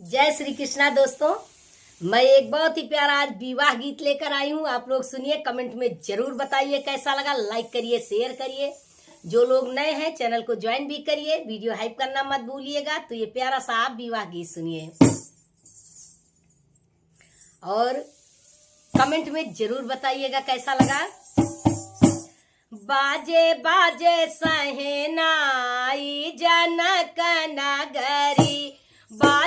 जय श्री कृष्णा दोस्तों, मैं एक बहुत ही प्यारा आज विवाह गीत लेकर आई हूँ। आप लोग सुनिए, कमेंट में जरूर बताइए कैसा लगा। लाइक करिए, शेयर करिए। जो लोग नए हैं चैनल को ज्वाइन भी करिए। वीडियो हाइप करना मत भूलिएगा। तो ये प्यारा सा आप विवाह गीत सुनिए और कमेंट में जरूर बताइएगा कैसा लगा। बाजे बाजे सहनाई जनक नगरी, बाजे